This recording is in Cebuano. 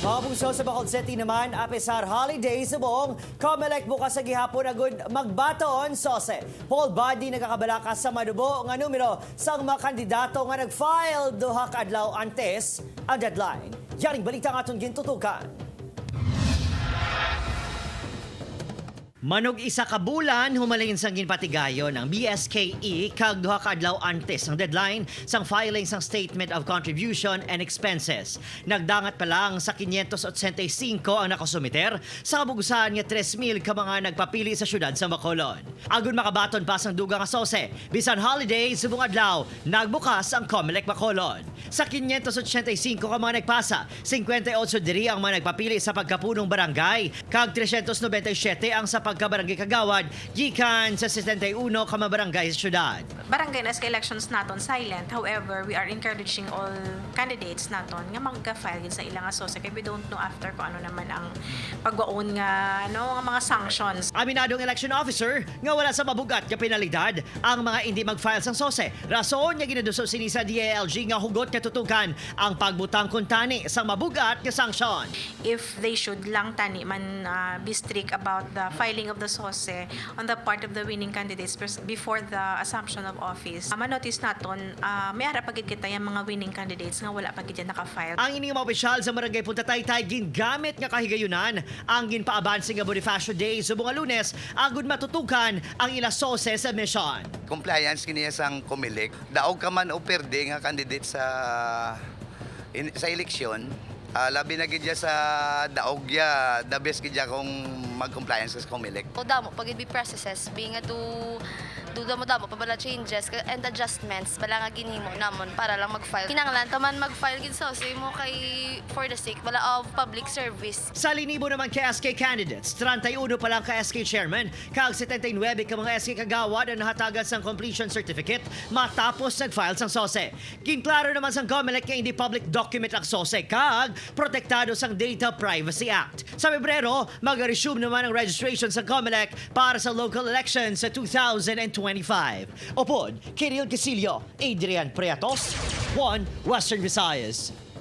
Mga bugso, sa Bacolod City naman, apesar holiday subong, COMELEC bukas sa gihapon agud magbaton SOSE. Poll body nagakabalaka sa madubo nga numero sang mga kandidato nga nag-file 2 ka adlaw antes ang deadline. Yaring balita nga aton gintutukan. Manog 1 ka bulan humalin sang ginpatigayon ang BSKE kag 2 ka adlaw antes ang deadline sang filing sang statement of contribution and expenses. Nagdangat pa lang sa 585 ang nakasumiter sa kabugsan nga 3,000 ka mga nagpapili sa syudad sa Bacolod. Agud makabaton pa sang dugang nga SOSE, bisan holiday subong adlaw, nagbukas ang COMELEC Bacolod. Sa 585 ka mga nagpasa, 58 diri ang mga nagpapili sa pagkapunong barangay, kag 397 ang sa pagkabarangay kagawad gikan sa 71 ka mga barangay sa syudad. Barangay na SK elections naton silent. However, we are encouraging all candidates naton nga magka-file gid sa ilang nga SOSE kay we don't know after kung ano naman ang pagwaon nga ano nga mga sanctions. Aminadong election officer nga wala sa mabugat nga penalidad ang mga hindi mag-file sang SOSE. Rason nga ginaduso sini sa DILG nga hugot nga tutukan ang pagbutang kuntani sang mabugat nga sanction. If they should lang tani man be strict about the filing of the SOSE on the part of the winning candidates before the assumption of office. Ma-notice naton may ara pa gid kita yung mga winning candidates nga wala pa gid yan naka-file. Ang ining mga opisyal sa Barangay Punta Taytay gingamit nga kahigayunan ang ginpaabanse nga Bonifacio Day subong nga Lunes agud matutukan ang ila SOSE submission. Compliance kini sang COMELEC. Daog ka man o perde nga candidate sa eleksyon, labi na gid ya sa daog ya, the best gid ya kung mag-compliance sa COMELEC. O damo pag be processes being nga do do damo damo pa bala changes and adjustments bala nga ginhimo namon para lang mag-file. Kinahanglan ta man mag-file gid sa mo kay for the sake bala of public service. Sa linibo naman kay SK candidates, 31 pa lang ka SK chairman, kag 79 ka mga SK kagawad ang nahatagan sang completion certificate matapos nag-file sang SOSE. Kinklaro naman sang COMELEC nga hindi public document ang SOSE kag protektado sang Data Privacy Act. Sa Pebrero, mag-resume naman ang registration sa COMELEC para sa local elections sa 2025. Upod, Kiril Casilio, Adrian Preatos, 1 Western Visayas.